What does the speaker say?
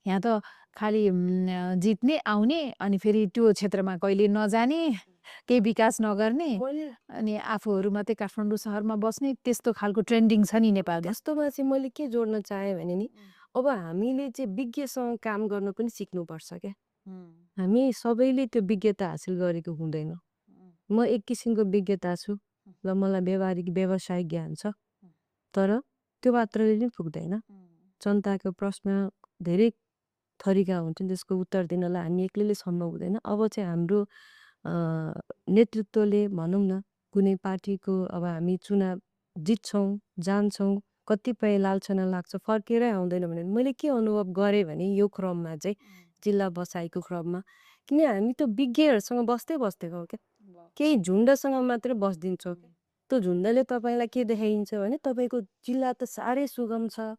यहाँ त खालि जित्ने आउने अनि फेरि त्यो क्षेत्रमा कहिले नजाने केही विकास नगर्ने अनि आफूहरू मात्रै काठमाडौँ सहरमा बस्ने त्यस्तो खालको ट्रेन्डिङ छ नि नेपालमा। वास्तवमा चाहिँ मैले के जोड्न चाहेँ भने नि अब हामीले चाहिँ विज्ञसँग काम गर्न पनि सिक्नुपर्छ क्या। हामी सबैले त्यो विज्ञता हासिल गरेको हुँदैन। म एक किसिमको विज्ञता छु र मलाई व्यावसायिक ज्ञान छ, तर त्यो मात्रले नै पुग्दैन। जनताको प्रश्न धेरै थरीका हुन्छन्, त्यसको उत्तर दिनलाई हामी एक्लैले सम्भव हुँदैन। अब चाहिँ हाम्रो नेतृत्वले भनौँ न कुनै पार्टीको अब हामी चुनाव जित्छौँ, जान्छौँ, कतिपय लालछना लाग्छ, फर्केरै आउँदैन भने मैले के अनुभव गरेँ भने यो क्रममा चाहिँ जिल्ला बसाइको क्रममा किन हामी त विज्ञहरूसँग बस्दै बस्दैछौँ क्या। केही झुन्डसँग मात्रै बसिदिन्छौँ क्या। त्यो झुन्डले तपाईँलाई के देखाइन्छ भने तपाईँको जिल्ला त साह्रै सुगम छ,